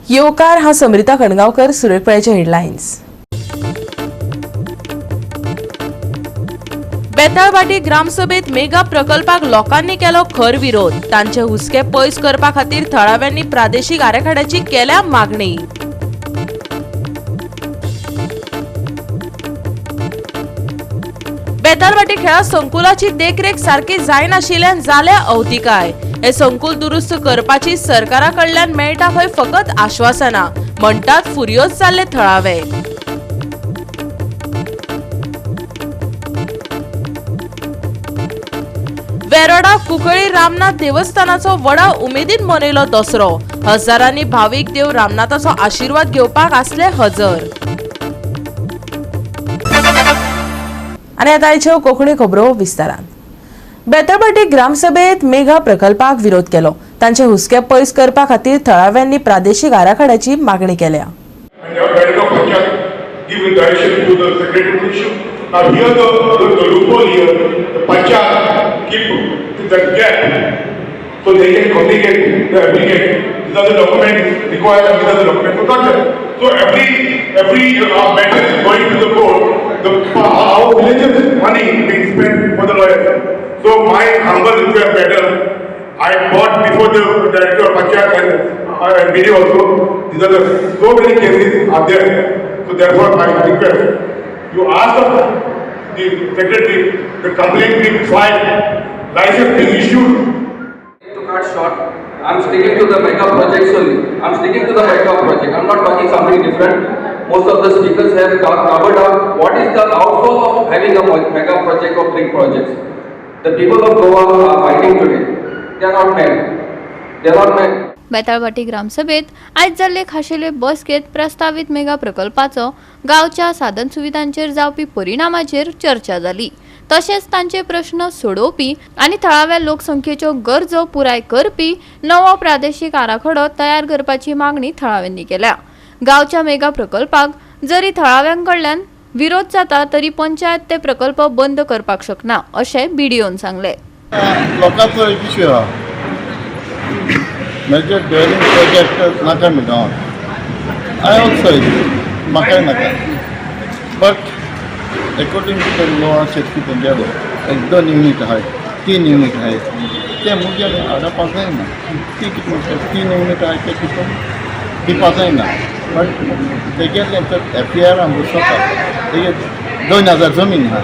येवकार. हा Samrita कणगावकर. सुरेखपळ्याचे headlines. बेताळबाटी ग्रामसभेत mega प्रकल्पाक लोकांनी केलो खर विरोध. तांचे हुस्के पयस करपा खातीर थळाव्यांनी प्रादेशीक आराखड्याची केल्या मागणी. बेतालभाटी खेळा संकुलाची देखरेख सारकी जायनाशिल्ल्यान जाल्या अवतिकाय. हे संकुल दुरुस्त करपाची सरकारा कडल्यान मेळटा खंय फकत आश्वासनां, म्हणटात फुर्योज जाल्ले थळावे. वेरोडा कुंकळी रामनाथ देवस्थानाचो व्हडा उमेदीन मनयलो दसरो. हजारांनी भावीक देव रामनाथाचो आशिर्वाद घेवपाक आसले हजर. आनी आतां आयच्यो कोंकणी खबरो विस्तारान. बेताळभाटी ग्रामसभेत मेगा प्रकल्पाक विरोध केलो. तांचे हुस्के पयस करपा खातीर थळाव्यांनी प्रादेशीक आराखड्याची मागणी केल्या. And the director of Panchayat give the direction to the secretary to issue. Now here the loophole here, the Panchayat keep the gap so they can communicate the applicant. These are the documents required, these are the documents not there. So every matter is going to the court, our villages money being spent for the lawyers. So my humble request, madam, I brought before the director of Panchayat and BD also, these are the, so many cases are there. So therefore my request, you ask the secretary, the complaint being filed, license being issued. To cut short, I'm sticking to the mega projects only. I'm sticking to the mega project. I'm not talking something different. Most of the speakers have covered up what is the outflow of having a mega project or big projects. The people of Goa are fighting today. They are not mad. They are not mad. Betalbatim ग्रामसभेत आयज जाल्ले खाशेले बसकेत प्रस्तावीत mega प्रकल्पाचो गांवच्या साधनसुविधांचेर जावपी परिणामाचेर चर्चा जाली. तशेंच तांचे प्रश्न सोडोवपी आनी थळाव्या लोकसंख्येच्यो गरजो पुराय करपी नवो प्रादेशीक आराखडो तयार करपाची मागणी थळाव्यांनी केल्या. गांवच्या मेगा प्रकल्पाक जरी थळाव्यांकडल्यान विरोध जाता तरी पंचायत ते प्रकल्प बंद करपाक शकना अशें बीडीओन सांगलें. लोकांचो एक इश्यू आहा, मेजर ड्वेलिंग प्रोजेक्ट नाका न्हू गांवांत. I also म्हाकाय नाका, but according to the law शेतकी तेंगेलो एक दोन युनीट आहाय, तीन युनीट आहाय, ते मुगे हाडपाक जायना. ती कितें म्हणटा, तीन युनीट आहाय ते कितून दिवपा जायना. बट तेगेलें तर एफ आर बसोता, तेगे 2000 जमीन आहा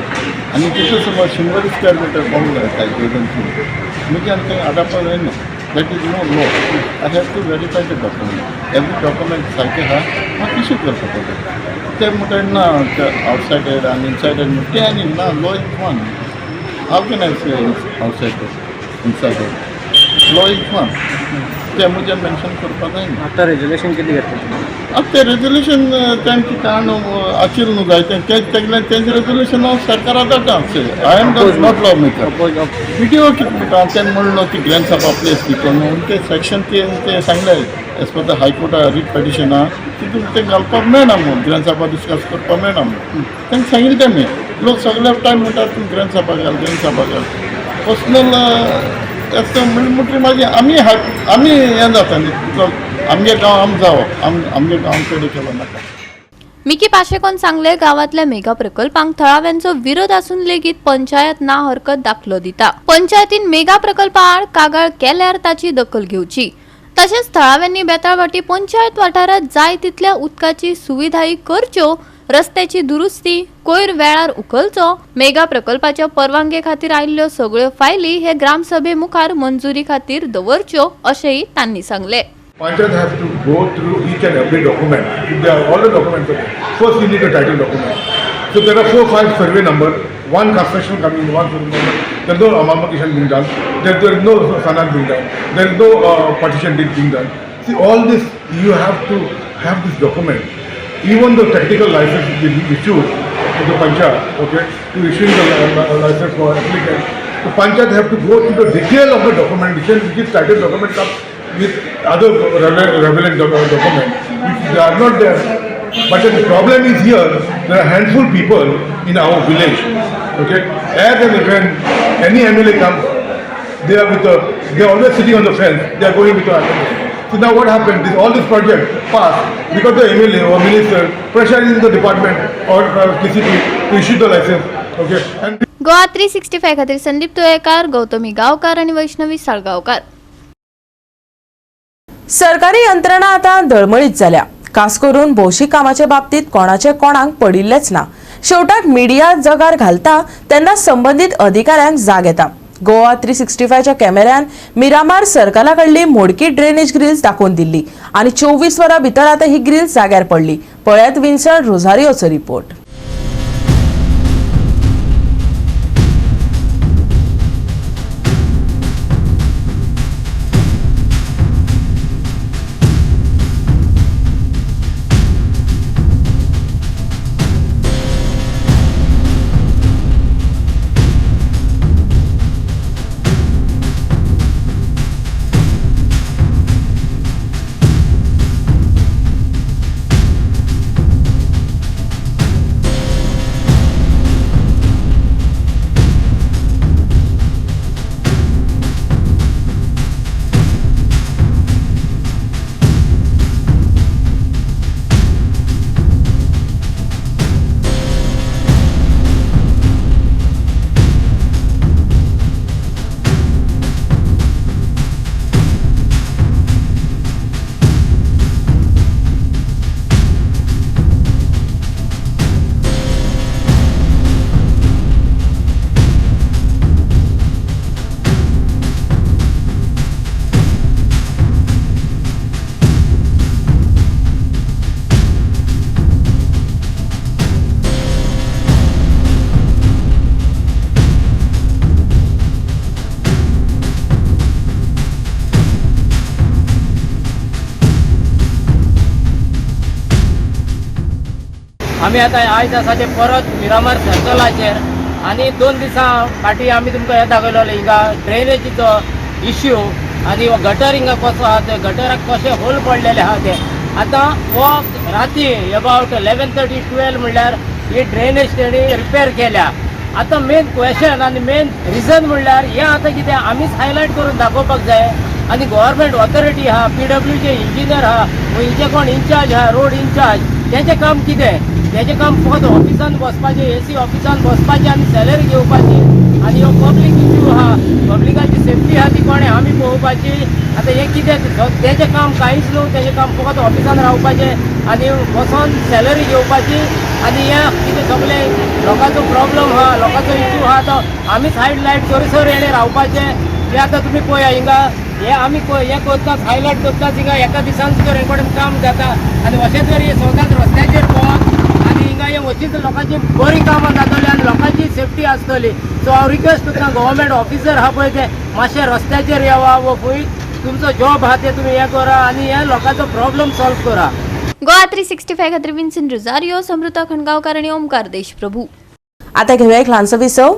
आनी तितून सुमार 100 स्क्वेअर मिटर बंगलो येता, दोन तीन मुगे ते हाडपा जायना. That is no law. I have to verify the document, every document सारकें आहा, म्हाका इशू करपा पडटा. ते म्हणटा ना आवटसायडर आनी इनसायडर ते आनी ना. Law is one. How can I say outsider, insider? Law is one. ते म्हजें मेन्शन करपा जायना. आतां रेजोल्युशन कितें घेतलें? आतां तें रेजोल्युशन तांचे कारण अचील न्हू जाय तें तेगलें तेंचें रेजोल्युशन हांव सरकारा धाडटा. I am not law maker. BDO कितें म्हणटा, तेणें म्हणलो ती ग्रँड सभा प्लेस दितो न्हू ते सेक्शन ते ते सांगले as per the high court writ petition आहा, तितून तें घालपाक मेळना म्हूण, ग्रँड सभा डिस्कस करपाक मेळना म्हूण तांकां सांगिल्लें. तेमी लोक सगळे टायम म्हणटात तूं ग्रँड सभा घाल, ग्रँड सभा घाल. पर्सनल येता म्हणटकीर मागीर आमी आमी हें जाता न्ही. आमगे गांव आम जावप, आम आमगे गांव कडेन केलो नाका. मिकी पाशेकोन सांगले, गावातल्या मेगा प्रकल्पांक थळाव्यांचो विरोध आसून लेगीत पंचायत ना हरकत दाखलो दिता. पंचायतीन मेगा प्रकल्पा आड कागाळ केल्यार ताची दखल घेवची. तशेंच थळाव्यांनी बेताळभाटी पंचायत वाठारात जाय तितल्या उदकाची सुविधाय करच्यो, रस्त्याची दुरुस्ती, कोयर वेळार उखलचो. मेगा प्रकल्पाच्या परवानगे खातीर आयिल्ल्यो सगळ्यो फायली हे ग्रामसभे मुखार मंजुरी खातीर दवरच्यो अशेंय तांणी सांगले. Panchayat has to go through each and every document. If there are all the documents are there. First you need a title document. So there are four, five survey number, one construction coming, one survey number. There is no amalgamation being done. There is no sanad being done. There is no partition deed being done. See, all this, you have to have this document. Even the technical license is being issued to the panchayat, okay, to issuing the license for applicant. The panchayat have to go to the detail of the document, which is title document comes with other relevant document, which they are not there. But the problem is here, there are handful people in our village, okay. As and when any MLA comes, they are with the, they are always sitting on the fence, they are going with the MLA. So now what happened? This, all this project passed because the MLA or minister pressurizing the department or TCP to issue the license. Okay, and Goa 365 खातीर संदीप तुयेकार, गौतमी गांवकार आनी वैष्णवी साळगांवकार. सरकारी यंत्रणा आतां दळमळीत जाल्या. खास करून भौशीक कामाच्या बाबतीत कोणाचे कोणाक पडिल्लेच ना. शेवटाक मिडिया जगार घालता तेन्ना संबंदीत अधिकाऱ्यांक जाग येता. गोवा 365च्या कॅमेऱ्यान मिरामार सरकारा कडली मोडकी ड्रेनेज ग्रिल्स दाखोवन दिल्ली आनी 24 वरां भितर आतां ही ग्रिल्स जाग्यार पडली. पळयात विन्सन रोझारियोचो रिपोर्ट. आमी आतां आयज आसा ते परत मिरामार सर्कलाचेर आनी 2 दिसां फाटीं आमी तुमकां हें दाखयलेलें हिंगा ड्रेनेजीचो इश्यू आनी हो गटर हिंगा कसो आहा ते गटराक कशे होल पडलेले आहा ते. आतां हो राती अबावट 11:30 12 म्हणल्यार ही ड्रेनेज तेणी रिपेर केल्या. आतां मेन क्वेशन आनी मेन रिजन म्हणल्यार हें आतां कितें आमीच हायलायट करून दाखोवपाक जाय आनी गव्हर्मेंट ऑथॉरिटी आहा, पीडब्ल्यूचे इंजिनियर आहा, खंयचे कोण इन्चार्ज आहा, रोड इन्चार्ज, तेचें काम कितें? तेचें काम फकत ऑफिसान बसपाचें, एसी ऑफिसान बसपाचें आनी सॅलरी घेवपाची. आनी हो पब्लीक इश्यू आहा, पब्लिकाची सेफ्टी आहा ती कोणें आमी पळोवपाची. आतां हें कितें तेचें काम कांयच न्हू, तेचें काम फकत ऑफिसान रावपाचें आनी बसोन सॅलरी घेवपाची. आनी हें कितें सगळें लोकांचो प्रॉब्लम आहा, लोकांचो इश्यू आहा, तो आमीच हायलायट करिसर हेणें रावपाचें. तें आतां तुमी पळया हिंगा हे आमी हें करताच हायलायट करताच हिंगा एका दिसान सुद्दां हें कडेन काम जाता. आनी अशें तर हे सदांच रस्त्याचेर पळोवन आनी हिंगा हे अशीच लोकांची बरी कामां जातली आनी लोकांची सेफ्टी आसतली. सो हांव रिक्वेस्ट करता गव्हर्मेंट ऑफिसर आहा पळय ते मातशे रस्त्याचेर येवा वो खंय तुमचो जॉब आहा ते तुमी हें करा आनी हे लोकांचो प्रॉब्लम सॉल्व करा. गोवा 365 खातीर विन्सन रोझारियो, समृता खणगांवकार आनी ओमकार देशप्रभू. आता घेऊया एक ल्हानसो विसव.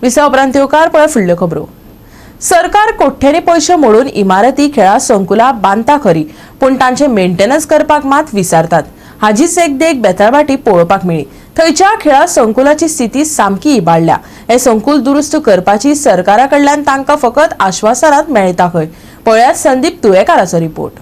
विसव उपरांत येवकार. पळय फुडल्यो खबरो. सरकार कोट्यांनी पयशे मोडून इमारती खेळां संकुलां बांदता खरी, पूण तांचे मेंटेनन्स करपाक मात विसरतात. हाजीच एक देख बेताळभाटी पळोवपाक मेळ्ळी. थंयच्या खेळां संकुलाची स्थिती सामकी इबाडल्या. हे संकुल दुरुस्त करपाची सरकारा कडल्यान तांकां फकत आश्वासनात मेळटा खंय. पळयात संदीप तुयेकाराचो रिपोर्ट.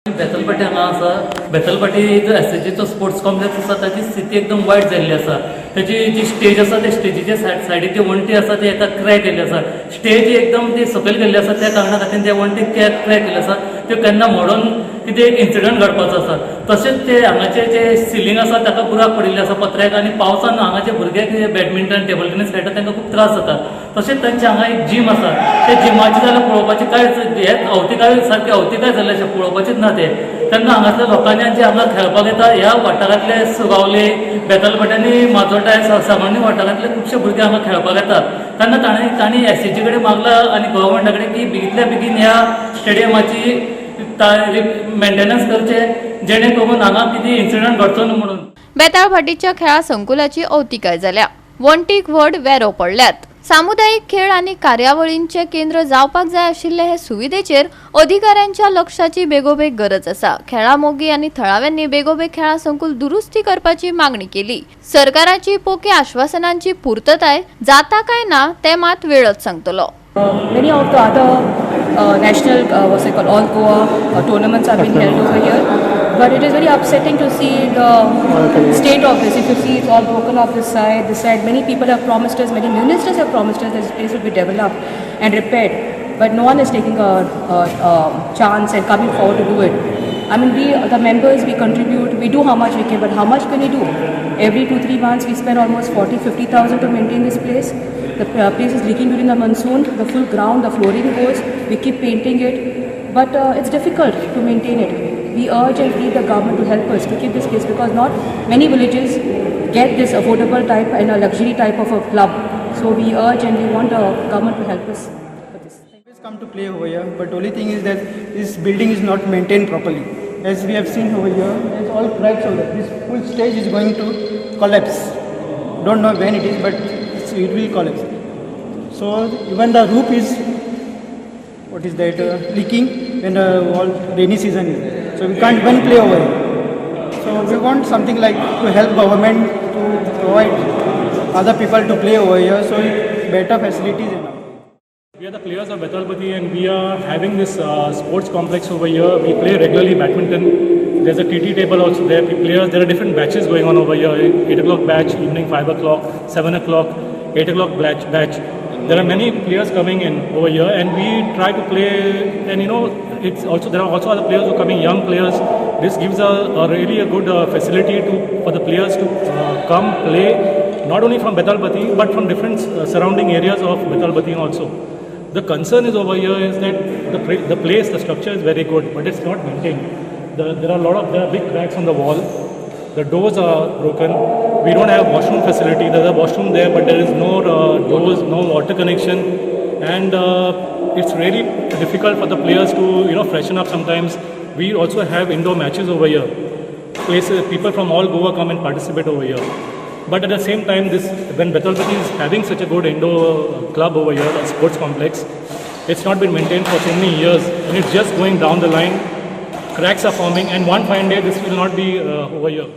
बेतलपाटी हांगा आसा. बेतलपाटी जो एसएचजीचो स्पोर्ट्स कॉम्प्लेक्स आसा ताची स्थिती एकदम वायट जाल्ली आसा. ताची जी स्टेज आसा त्या स्टेजीच्या सायडीक जी वण्टी आसा ती एका क्रॅक केल्ली आसा. स्टेज एकदम ती सकयल गेल्ली आसा, त्या कारणा खातीर त्या वण्टीक क्रॅक केल्ली आसा. त्यो केन्ना मोडून कितें एक इन्सिडंट घडपाचो आसा. तशेंच ते हांगाचे जे सिलींग आसा ताका बुराक पडिल्ले आसा पत्र्याक आनी पावसान हांगाचे भुरगे बॅडमिंटन टेबल टेनीस खेळटा तांकां खूब त्रास जाता. तशेंच तांचे हांगा एक जीम आसा, त्या जिमाची जाल्यार पळोवपाची कांयच हेच अवतिकाय, सारकी अवतिकाय जाल्ली अशें पळोवपाचीच ना ते. तेन्ना हांगासल्या लोकांनी जे हांगा खेळपाक येता ह्या वाठारांतले सुगावले, बेतालभाटी आनी माजोड्डा सामान्य वाठारांतले खुबशे भुरगे हांगा खेळपाक येतात. तेन्ना तांणी एसएजी कडेन मागला आनी गव्हर्मेंटा कडेन की बेगितल्या बेगीन ह्या स्टेडियमाची मेंटेनन्स करचे, जेणे करून हांगा कितें इन्सिडंट घडचो न्हू म्हणून. बेताळभाटीच्या खेळां संकुलाची अवतिकाय जाल्या. वण्टीक व्हड वेरो पडल्यात. सामुदायीक खेळ आनी कार्यावळींचे केंद्र जावपाक जाय आशिल्ले हे सुविधेचेर अधिकाऱ्यांच्या लक्षाची बेगोबेग गरज आसा. खेळा मोगी आनी थळाव्यांनी बेगोबेग खेळां संकुल दुरुस्ती करपाची मागणी केली. सरकाराची पोकी आश्वासनांची पूर्तताय जाता काय ना ते मात वेळच सांगतलो. Many of the other national, what's it called, all Goa tournaments have been held over here. But it is very upsetting to see the state of this. If you see, it's all broken off this side, this side. Many people have promised us, many ministers have promised us that this place will be developed and repaired. But no one is taking a chance and coming forward to do it. I mean, we, the members, we contribute, we do how much we can, but how much can we do? Every 2, 3 months, we spend almost 40, 50,000 to maintain this place. The place is leaking during the monsoon, the full ground, the flooring goes, we keep painting it, but it's difficult to maintain it. We urge and plead the government to help us to keep this place because not many villages get this affordable type and a luxury type of a club. So we urge and we want the government to help us with this. Always come to play over here, but only thing is that this building is not maintained properly. As we have seen over here, there's all cracks over there. This full stage is going to collapse. Don't know when it is, but it will collapse. So even the roof is, what is that, leaking when the all rainy season is there. So we can't even play over here. So we want something like to help government to provide other people to play over here, so better facilities and all. We are the players of Betalbatim and we are having this sports complex over here. We play regularly badminton. There's a TT table also there. We players, there are different batches going on over here. 8 o'clock batch, evening 5 o'clock, 7 o'clock, 8 o'clock batch. There are many players coming in over here and we try to play, and it's also there are also other players who are coming, young players. This gives a really a good facility to for the players to come play, not only from Betalbatim but from different surrounding areas of Betalbatim also. The concern is over here is that the place, the structure is very good, but it's not maintained. There are a lot of there are big cracks on the wall. The doors are broken. We don't have washroom facility. There's a washroom there, but there is no doors, no water connection, and it's really difficult for the players to freshen up sometimes. We also have indoor matches over here. Places, people from all Goa come and participate over here. But at the same time, this when Betalbatim is having such a good indoor club over here, a sports complex, it's not been maintained for so many years, and it's just going down the line. Cracks are forming, and one fine day this will not be over here.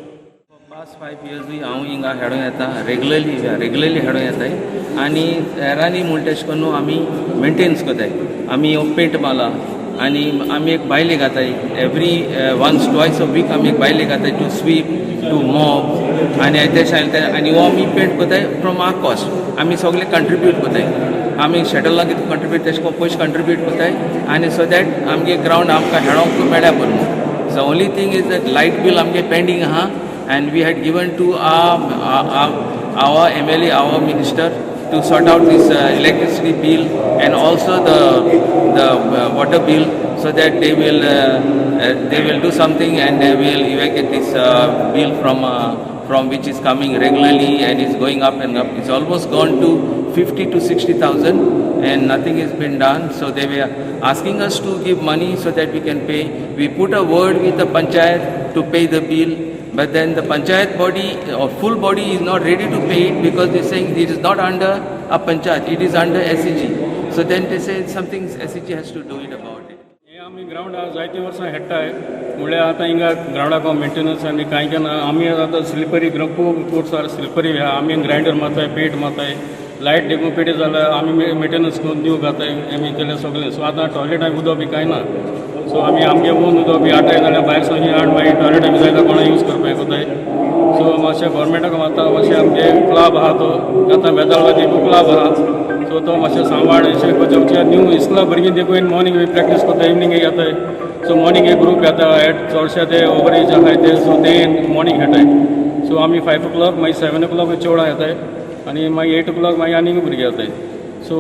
Past 5 इयर्सूय हांव हिंगा खेळोंक येता regularly, regularly खेळोंक येताय आनी हेरांनी म्हूण तेश करून आमी मेंटेन्स करताय. आमी पेंट मारला आनी आमी एक बायले घाताय. Every once, twice a week आमी एक बायले घाताय टू स्वीप, टू मॉप आनी तेश आनी हो आमी पेंट करताय फ्रॉम are cost. आमी सगळे कंट्रिब्यूट करताय. आमी शटलाक कितें कंट्रिब्यूट तेश करून पयशे कंट्रिब्यूट करताय आनी सो that आमगे ग्रावंड आमकां खेळोंक मेळ्या पुरो. So only thing is that light bill आमगे पेंडींग आहा and we had given to our MLA, our minister to sort out this electricity bill and also the water bill so that they will do something and they will evacuate this bill from which is coming regularly and is going up and up. It's almost gone to 50 to 60,000 and nothing has been done. So they were asking us to give money so that we can pay. We put a word with the panchayat to pay the bill, but then the panchayat body or full body is not ready to pay it because they're saying it is not under a panchayat, it is under SEG. So then they say something SEG has to do it about it. हे आमी ground जायतीं वर्सां खेळटाय. म्हणल्यार आतां हिंगा ग्रावंडाक maintenance आनी कांय केन्ना आमी आतां स्लिपरी, खूब कोर्ट्स आर स्लिपरी आहा. आमी ग्रायंडर मारताय, पेंट मारताय, लायट देखून पेटी जाल्यार आमी मेंटेनन्स करून दिवंक घाताय. आमी केलें सगळें. सो आतां टॉयलेटाक उदक बी कांय ना. सो आमी आमगे ओन उदक बी हाडटाय जाल्यार भायर सावन हाड मागीर टॉयलेट बी जाय जाल्यार कोणा यूज करपाक कोताय. सो मातशें गोवोरमेंटाक आतां मातशें आमगे क्लब आहा तो आतां बेतालबाती क्लब आहा, सो तो मातशें सांबाळ अशें करचें. न्यू इस्कुला भुरगीं देखून मॉर्निंग प्रॅक्टीस करता, इवनींग येताय. सो मॉर्निंग एक ग्रूप येता एट, चडशे ते ओवर एज आहाय ते, सो ते मॉर्निंग खेळटाय. सो आमी 5 ओ क्लॉक, मागीर 7 ओ क्लॉक चेवडां येताय आनी मागीर 8 ओ क्लॉक मागीर आनीक भुरगे येताय. सो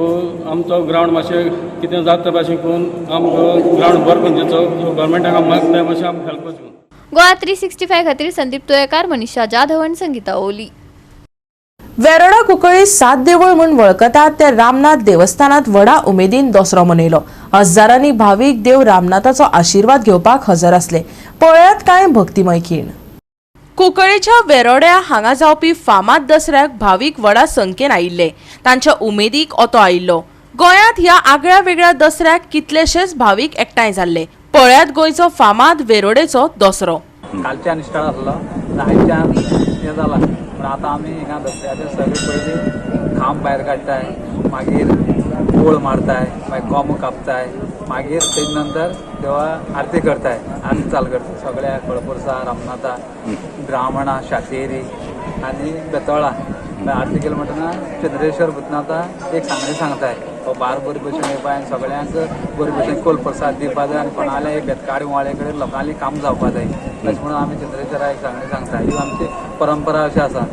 आमचो ग्रावंड मातशें कितें जाता भाशेन करून आमकां ग्रावंड बरो करून दिवचो. सो गोवोरमेंटाक आमी मागता मातशें आमकां हेल्प करचें. गोवा 365 खातीर संदीप तुयेकार, मनीषा जाधव आनी संगीता ओली. वेरोडा कुंकळी सात देवूळ म्हूण वळखतात त्या रामनाथ देवस्थानात व्हडा उमेदीन दसरो मनयलो. हजारांनी भावीक देव रामनाथाचो आशिर्वाद घेवपाक हजर आसले. पळयात कांय भक्तिमय खीण. कुंकळेच्या वेरोड्या हांगा जावपी फामाद दसऱ्याक भावीक व्हडा संख्येन आयिल्ले. तांच्या उमेदीक ओतो आयिल्लो. गोंयांत ह्या आगळ्या वेगळ्या दसऱ्याक कितलेशेच भावीक एकठांय जाल्ले. पळयात गोंयचो फामाद वेरोडेचो दसरो. कालच्यान स्टार्ट आसलो, आयच्यान हें जाला. पूण आतां आमी हिंगा दसऱ्याचे सगळे पयलीं खांब भायर काडटाय, मागीर गोळ मारताय, मागीर कोमो कापताय, मागीर तेजे नंतर देवा आरती करताय. आरती चालू करता सगळ्या कळपुरसा, रामनाथा, ब्राह्मणा, शातेरी आनी बेतोळा. आरती केली म्हणटना चंद्रेश्वर भूतनाथा एक सांगणी सांगताय, हो बार बरी भशेन येवपा आनी सगळ्यांक बरी भशेन कोल प्रसाद दिवपा जाय आनी कोणाले एक बेतकाडी उमाळे कडेन लोकांनी काम जावपा जाय अशें म्हणून आमी चंद्रेश्वरा एक सांगणी सांगता. ही आमची परंपरा अशी आसा.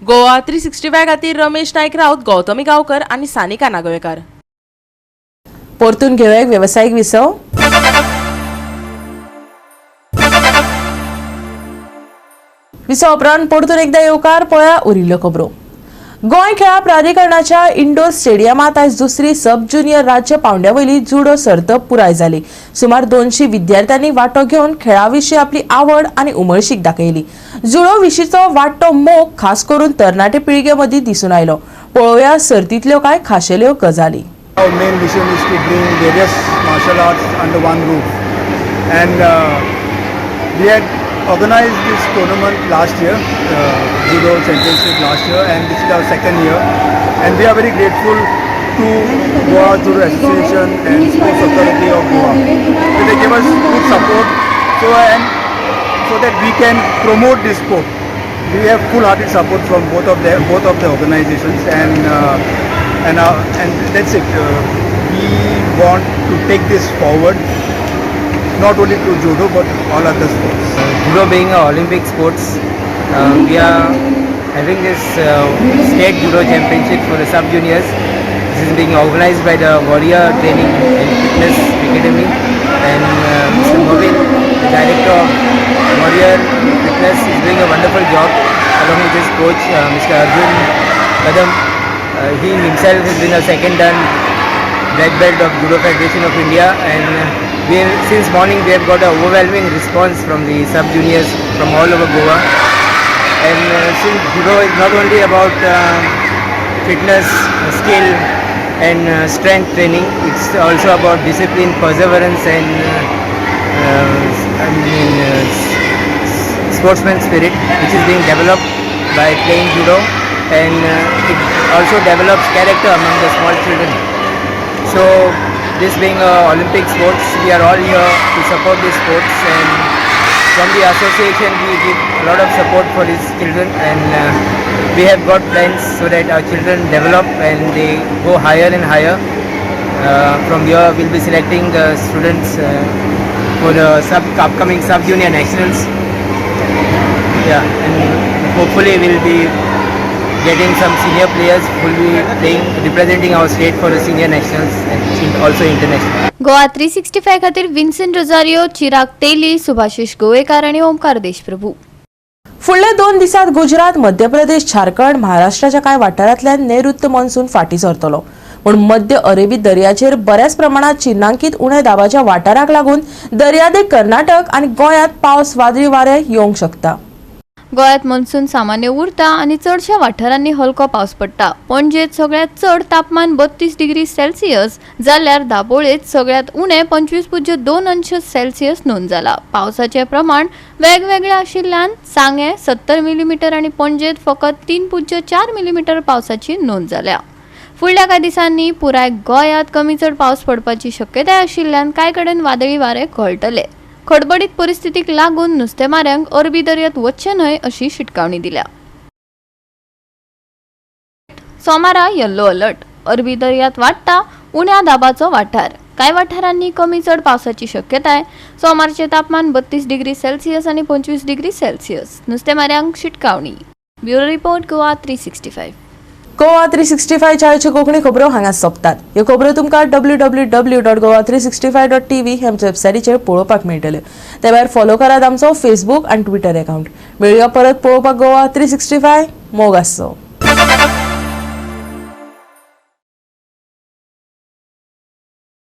गोवा 365 खातीर रमेश नायक राऊत, गौतमी गांवकर आनी सानिका नागवेकर. परतून घेवया एक वेवसायीक विसव. विसव उपरांत परतून एकदा येवकार. पळया उरिल्ल्यो खबरो. गोंय खेळां प्राधिकरणाच्या इंडोर स्टेडियमांत आयज दुसरी सब ज्युनियर राज्य पावंड्या वयली जुडो सर्त पुराय जाली. सुमार 200 विद्यार्थ्यांनी वांटो घेवन खेळा विशीं आपली आवड आनी उमळशीक दाखयली. जुडो विशींचो वाडटो मोग खास करून तरणाटे पिळगे मदीं दिसून आयलो. पळोवया सर्तींतल्यो कांय खाशेल्यो गजाली. Our main mission is to bring various martial arts under one roof, and we had organized this tournament last year, Judo Championship last year, and this is our second year, and we are very grateful to Goa Judo Association and Sports Authority of Goa. They gave us good support so that we can promote this sport. We have full-hearted support from both of the organizations, and And that's it. We want to take this forward, not only to judo but all other sports. Judo being an Olympic sports, we are having this state judo championship for the sub juniors. This is being organized by the Warrior Training and Fitness Academy, and Mr. Movin, the director of Warrior Fitness, is doing a wonderful job along with his coach, Mr. Arjun Kadam. He himself has been a second dan black belt of Judo Federation of India, and we since morning we have got an overwhelming response from the sub juniors from all over Goa. And since judo is not only about fitness, skill and strength training, it's also about discipline, perseverance and I mean, sportsman spirit, which is being developed by playing judo, and it also develops character among the small children. So this being a Olympic sports, we are all here to support these sports, and from the association we give a lot of support for these children, and we have got plans so that our children develop and they go higher and higher. From here we'll be selecting the students for the sub upcoming sub junior nationals. Yeah, and hopefully we'll be getting some senior players who will be playing, representing our state for the senior nationals and also international. Goa 365 खातीर Vincent Rosario, Chirag तेली, सुभाषिश गोवेकार आनी ओमकार देशप्रभू. फुडल्या 2 दिसांत गुजरात, मध्य प्रदेश, झारखंड, महाराष्ट्राच्या कांय वाठारांतल्यान नैऋत्य monsoon फाटीं सरतलो. पूण मध्य अरेबी दर्याचेर बऱ्याच प्रमाणात चिन्नांकीत उण्या दाबाच्या वाठाराक लागून दर्यादेग कर्नाटक आनी गोंयांत पावस, वादळी वारें येवंक शकता. गोंयांत मॉन्सून सामान्य उरता आनी चडश्या वाठारांनी हलको पावस पडटा. पणजेत सगळ्यांत चड तापमान 32 डिग्री सेल्सियस जाल्यार दाबोळेत सगळ्यांत उणें 25.2 अंश सेल्सियस नोंद जाला. पावसाचें प्रमाण वेगवेगळें आशिल्ल्यान सांगें 70 मिलीमिटर आनी पणजेत फकत 3.4 मिलीमिटर पावसाची नोंद जाल्या. फुडल्या कांय दिसांनी पुराय गोंयांत कमी चड पावस पडपाची शक्यताय आशिल्ल्यान कांय कडेन वादळी वारें घोळटले. खडबडीत परिस्थितीक लागून नुस्तेमाऱ्यांक अरबी दर्यांत वचचें न्हय अशी शिटकावणी दिल्या. सोमारा येल्लो अलर्ट. अरबी दर्यांत वाडटा उण्या दाबाचो वाठार. कांय वाठारांनी कमी चड पावसाची शक्यताय. सोमारचें तापमान 32 डिग्री सेल्सियस आनी 25 डिग्री सेल्सियस. नुस्तेमाऱ्यांक शिटकावणी. Bureau report, Goa 365. Goa 365 चाळीच्यो Konkani खबरो हांगा सोंपतात. ह्यो खबरो तुमकां www.goa365.tv हे आमच्या वेबसायटीचेर पळोवपाक मेळटल्यो. ते भायर फॉलो करात आमचो फेसबूक आनी ट्विटर अकाउंट. मेळुया परत पळोवपाक गोवा 365. मोग आसचो.